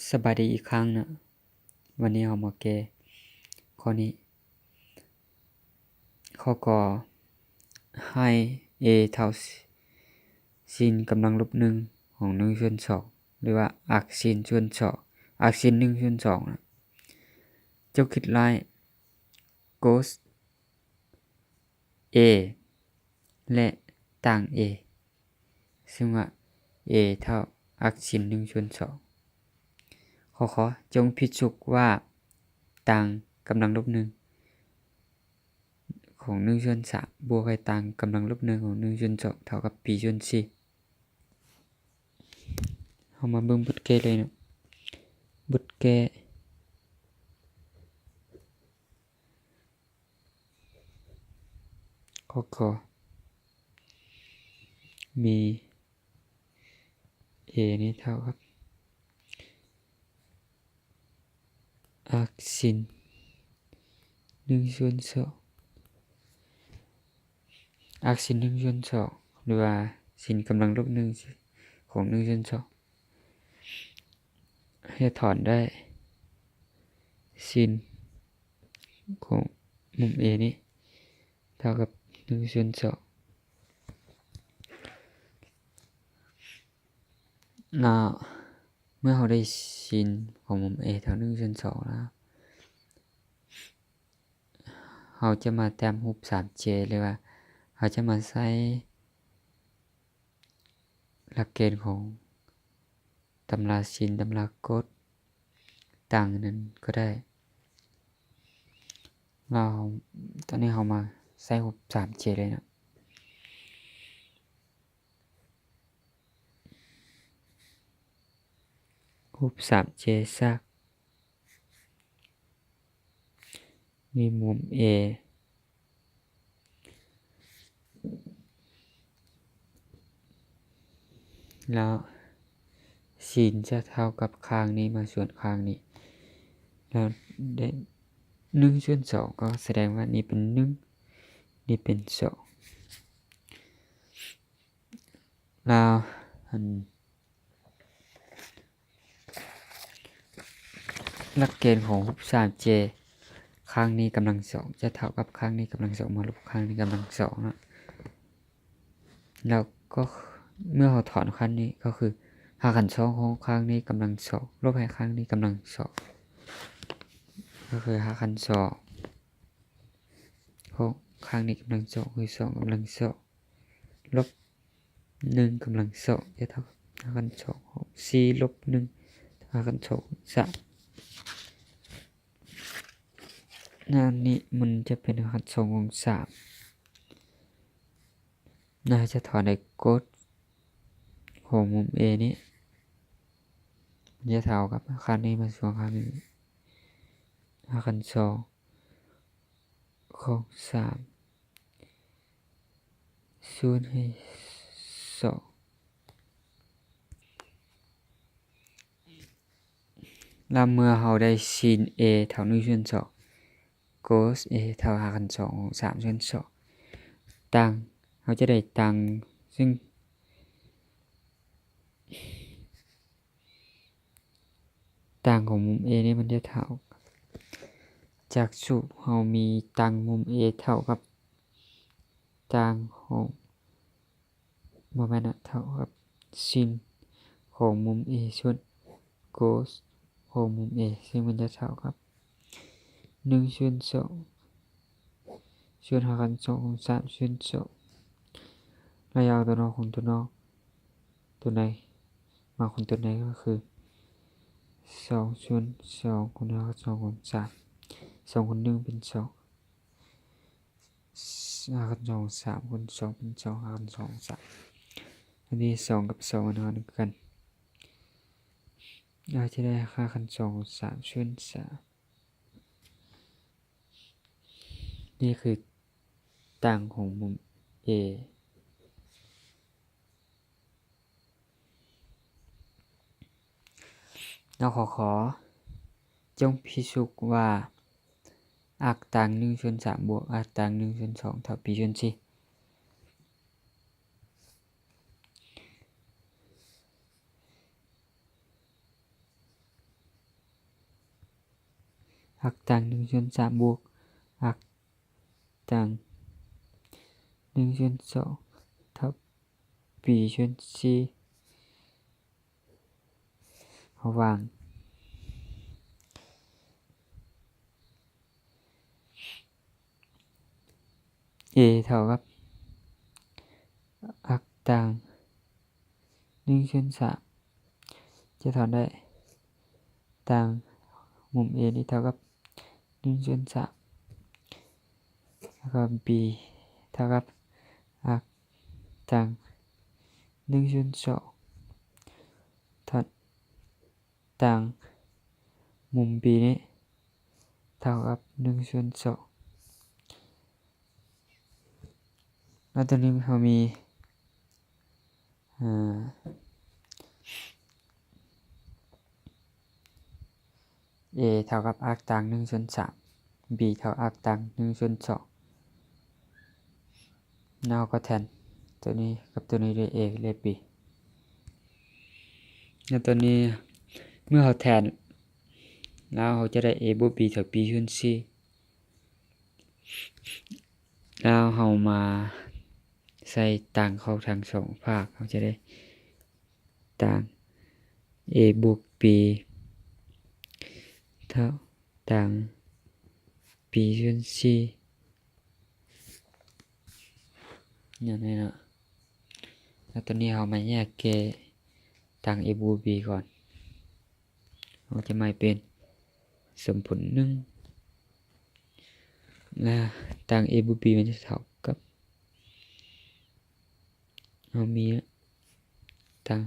ສະບາຍດີອີກຄັ້ງເນາະ, ວັນນີ້ເຮົາມາແກ້ຂໍ້ນີ້. ຂໍ້ ກ ໃຫ້ A ເທົ່າ Sin ກຳລັງລົບໜຶ່ງຂອງໜຶ່ງສ່ວນສອງ ຫຼືວ່າ Arc Sin ສ່ວນສອງ Arc Sin ໜຶ່ງສ່ວນສອງນະ. ຈົ່ງຄິດໄລ່ Cos A ແລະ Tan A ເຊິ່ງວ່າ A ເທົ່າ Arc Sin ໜຶ່ງສ່ວນສອງ. ຂໍ້ ຂ ຈົ່ງພິສູດວ່າ Tan ກຳລັງລົບໜຶ່ງຂອງໜຶ່ງສ່ວນສາມ ບວກໃຫ້ Tan ກຳລັງລົບໜຶ່ງຂອງໜຶ່ງສ່ວນສອງ ເທົ່າກັບ B ສ່ວນສີ່. ເຮົາມາເບິ່ງບົດແກ້ເລີຍເນາະ. ບົດແກ້ ຂໍ້ ກ ມີ A ນີ້ເທົ່າກັບ Arc Sin ໜຶ່ງສ່ວນສອງ Arc Sin ໜຶ່ງສ່ວນສອງ ຫຼືວ່າ Sin ກຳລັງລົບໜຶ່ງຂອງໜຶ່ງສ່ວນສອງ ຈະຖອນໄດ້ Sin ຂອງມຸມ A ນີ້ເທົ່າກັບໜຶ່ງສ່ວນສອງ. ແລ້ວເມື່ອເຮົາໄດ້ Sin ຂອງມຸມ A ເທົ່າໜຶ່ງສ່ວນສອງແລ້ວ ເຮົາຈະມາແຕ້ມຮູບ ສາມ J ຫຼືວ່າເຮົາຈະມາໃຊ້ຫຼັກເກນຂອງຕຳລາ Sin ຕຳລາ Cos ຕ່າງນັ້ນກໍໄດ້. ແລ້ວຕອນນີ້ເຮົາມາໃຊ້ຮູບ ສາມ J ເລີຍເນາະ. ຮູບ ສາມ J ຊາກ ມີມຸມ A ແລ້ວ Sin ຈະເທົ່າກັບຂ້າງນີ້ມາສ່ວນຂ້າງນີ້ ແລ້ວໄດ້ໜຶ່ງສ່ວນສອງ ກໍສະແດງວ່ານີ້ເປັນໜຶ່ງ ນີ້ເປັນສອງ. ແລ້ວອັນ ຫຼັກເກນຂອງຮູບ ສາມ J ຂ້າງນີ້ກຳລັງສອງ ຈະເທົ່າກັບຂ້າງນີ້ກຳລັງສອງ ມາລົບຂ້າງນີ້ກຳລັງສອງເນາະ. ແລ້ວກໍເມື່ອເຮົາຖອນຂັ້ນນີ້ ກໍຄືຮາກຂັ້ນສອງຂອງຂ້າງນີ້ກຳລັງສອງ ລົບໃຫ້ຂ້າງນີ້ກຳລັງສອງ ກໍຄືຮາກຂັ້ນສອງຂອງຂ້າງນີ້ກຳລັງສອງ ຄືສອງກຳລັງສອງ ລົບໜຶ່ງກຳລັງສອງ ຈະເທົ່າກັບຮາກຂັ້ນສອງຂອງສີ່ລົບໜຶ່ງຮາກຂັ້ນສອງຂອງສາມ. ແນວນີ້ມັນຈະເປັນຮາກຂັ້ນສອງຂອງສາມ ໜ້າຈະຖອນໄດ້ Cos ຂອງມຸມ A ນີ້ ມັນຈະເທົ່າກັບຂ້າງນີ້ມາສ່ວນຂ້າງນີ້ ຮາກຂັ້ນສອງຂອງສາມ ສ່ວນໃຫ້ສອງ. ແລ້ວເມື່ອເຮົາໄດ້ Sin A ເທົ່າໜຶ່ງສ່ວນສອງ Cos A ເທົ່າຮາກຂັ້ນສອງຂອງສາມສ່ວນສອງ Tan ເຮົາຈະໄດ້ Tan ເຊິ່ງ Tan ຂອງມຸມ A ນີ້ມັນຈະເທົ່າ ຈາກສູດເຮົາມີ Tan ມຸມ A ເທົ່າກັບ Tan ຂອງ ບໍ່ແມ່ນນະ ເທົ່າກັບ Sin ຂອງມຸມ A ສ່ວນ Cos ຂອງມຸມ A ເຊິ່ງມັນຈະເທົ່າກັບໜຶ່ງສ່ວນສອງ ສ່ວນຮາກຂັ້ນສອງຂອງສາມສ່ວນສອງ ແລ້ວຢ່າເອົາຕົວນອກຄູນຕົວນອກ ຕົວໃນ ມາຄູນຕົວໃນກໍຄືສອງສ່ວນສອງຄູນຮາກຂັ້ນສອງຂອງສາມ ສອງຄູນໜຶ່ງເປັນສອງ ຮາກຂັ້ນສອງສາມຄູນສອງເປັນສອງຮາກຂັ້ນສອງສາມ ອັນນີ້ສອງກັບສອງມັນຫານກັນ ເຮົາຈະໄດ້ຮາກຂັ້ນສອງສາມສ່ວນສາມ. ນີ້ຄື Tan ຂອງມຸມ A. ແລ້ວຂໍ້ ຂ ຈົ່ງພິສູດວ່າ Arc Tan ໜຶ່ງສ່ວນສາມ ບວກ Arc Tan ໜຶ່ງສ່ວນສອງ ເທົ່າ B ສ່ວນສີ່. ອາກຕາງໜຶ່ງສ່ວນສາມ ບວກອາກຕາງໜຶ່ງສ່ວນສອງ ເທົ່າ b ສ່ວນສີ່ ເຮົາວາງ a ເທົ່າກັບອາກຕາງໜຶ່ງສ່ວນສາມ ຈະຖອນໄດ້ ຕາງມຸມ a ນີ້ເທົ່າກັບໜຶ່ງສ່ວນສາມ ແລ້ວກໍ b ເທົ່າກັບອາກຕາງໜຶ່ງສ່ວນສອງ ຖອນຕາງມຸມ b ນີ້ເທົ່າກັບໜຶ່ງສ່ວນສອງ ແລ້ວຕົວນີ້ເຮົາມີ ອາ a ເທົ່າກັບອາກຕາງໜຶ່ງສ່ວນສາມ b ເທົ່າອາກຕາງໜຶ່ງສ່ວນສອງ ແລ້ວເຮົາກໍແທນຕົວນີ້ກັບຕົວນີ້ດ້ວຍ a ແລະ b ແລ້ວຕົວນີ້ເມື່ອເຮົາແທນແລ້ວ ເຮົາຈະໄດ້ a ບວກ b ເທົ່າ b ສ່ວນສີ່ ແລ້ວເຮົາມາໃສ່ຕາງເຂົ້າທັງສອງພາກ ເຮົາຈະໄດ້ຕາງ a ບວກ b ເທົ່າຕາງ b ສ່ວນສີ່ ແນວນີ້ເນາະ ແລ້ວຕອນນີ້ເຮົາມາແຍກແກ້ຕາງ a ບວກ b ກ່ອນ ເຮົາຈະໃໝ່ເປັນສົມຜົນໜຶ່ງ ແລະ ຕາງ a ບວກ b ມັນຈະເທົ່າກັບ ເຮົາມີຕາງ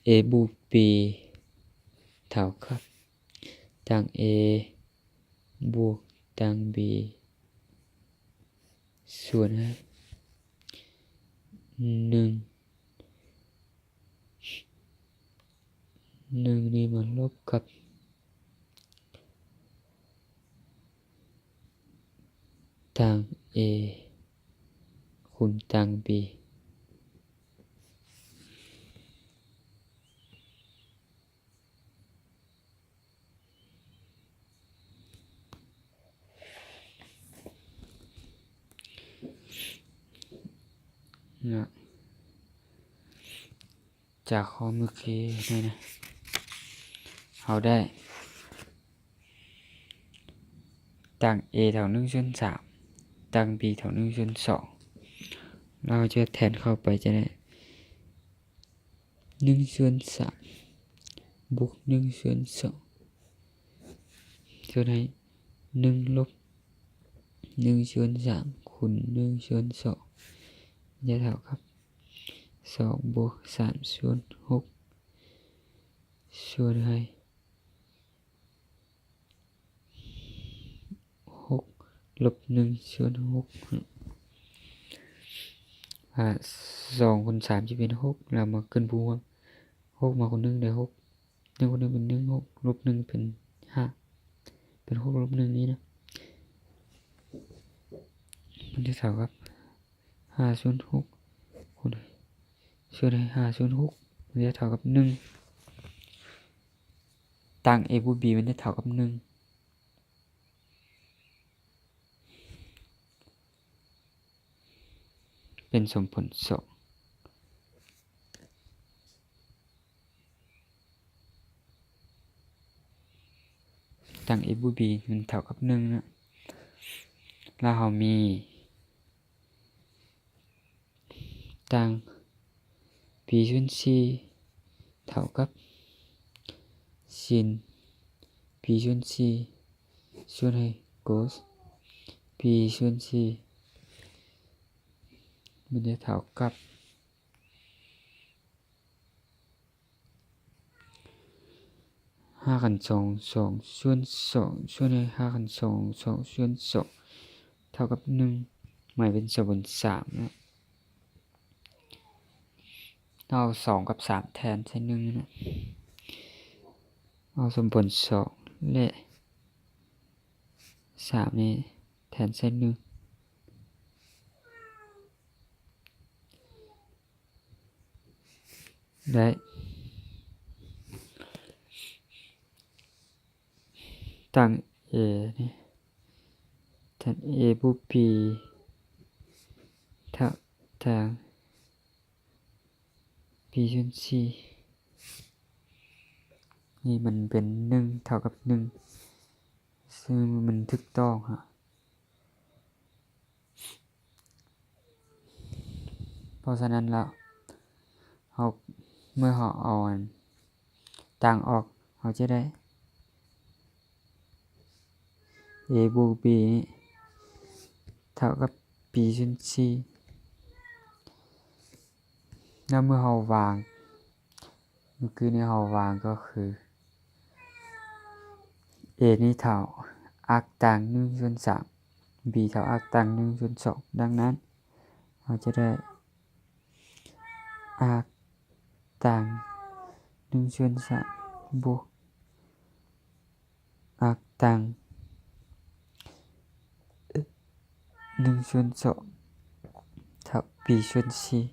a ບວກ b ເທົ່າກັບຕາງ a ບວກຕາງ b ສ່ວນໃຫ້ໜຶ່ງ ໜຶ່ງນີ້ມາລົບກັບຕາງ a ຄູນຕາງ b ເນາະ ຈາກຂໍ້ເມື່ອກີ້ນີ້ນະ ເຮົາໄດ້ ຕາງ a ເທົ່າໜຶ່ງສ່ວນສາມ ຕາງ b ເທົ່າໜຶ່ງສ່ວນສອງ ແລ້ວເຮົາຈະແທນເຂົ້າໄປ ຈະໄດ້ໜຶ່ງສ່ວນສາມ ບວກໜຶ່ງສ່ວນສອງ ສ່ວນໃຫ້ໜຶ່ງລົບໜຶ່ງສ່ວນສາມ ຄູນໜຶ່ງສ່ວນສອງ ຈະເທົ່າກັບສອງບວກສາມສ່ວນຫົກ ສ່ວນໃຫ້ ຫົກລົບໜຶ່ງສ່ວນຫົກ ອາ ສອງຄູນສາມຈະເປັນຫົກ ແລ້ວມາຂຶ້ນບວກ ຫົກມາຄູນໜຶ່ງໄດ້ຫົກ ໜຶ່ງຄູນໜຶ່ງເປັນໜຶ່ງ ຫົກລົບໜຶ່ງເປັນຫ້າ ເປັນຫົກລົບໜຶ່ງນີ້ນະ ມັນຈະເທົ່າກັບຫ້າສ່ວນຫົກ ຄູນ ສ່ວນໃຫ້ຫ້າສ່ວນຫົກ ມັນຈະເທົ່າກັບໜຶ່ງ ຕາງ a ບວກ b ມັນຈະເທົ່າກັບໜຶ່ງ ເປັນສົມຜົນສອງ ຕາງ a ບວກ b ມັນເທົ່າກັບໜຶ່ງນະ ແລ້ວເຮົາມີ ຕາງ b ສ່ວນສີ່ເທົ່າກັບ sin b ສ່ວນສີ່ ສ່ວນໃຫ້ cos b ສ່ວນສີ່ ມັນຈະເທົ່າກັບ ຮາກຂັ້ນສອງ ສອງສ່ວນສອງ ສ່ວນໃຫ້ຮາກຂັ້ນສອງ ສອງສ່ວນສອງ ເທົ່າກັບໜຶ່ງ ໝາຍເປັນສົມຜົນສາມເນາະ ເຮົາເອົາສອງກັບສາມແທນໃສ່ໜຶ່ງເນາະ ເອົາສົມຜົນສອງ ແລະ ສາມນີ້ແທນໃສ່ໜຶ່ງ ໄດ້ ຕັ້ງ A ນີ້ ແທນ A ບວກ B ເທົ່າ ຕັ້ງ B ສ່ວນສີ່ ນີ້ມັນເປັນໜຶ່ງເທົ່າກັບໜຶ່ງ ຊຶ່ງມັນຖືກຕ້ອງຮະ. ເພາະສະນັ້ນແລ້ວ ເຮົາ ເມື່ອເຮົາເອົາອັນ ຕັ້ງອອກ ເຮົາຈະໄດ້ A ບວກ B ນີ້ເທົ່າກັບ B ສ່ວນສີ່ ແລ້ວເມື່ອເຮົາວາງ ເມື່ອກີ້ນີ້ເຮົາວາງກໍຄື A ນີ້ເທົ່າອາກຕັ້ງໜຶ່ງສ່ວນສາມ B ເທົ່າອາກຕັ້ງໜຶ່ງສ່ວນສອງ ດັ່ງນັ້ນ ເຮົາຈະໄດ້ອາກຕັ້ງໜຶ່ງສ່ວນສາມ ບວກອາກຕັ້ງໜຶ່ງສ່ວນສອງ ເທົ່າ B ສ່ວນສີ່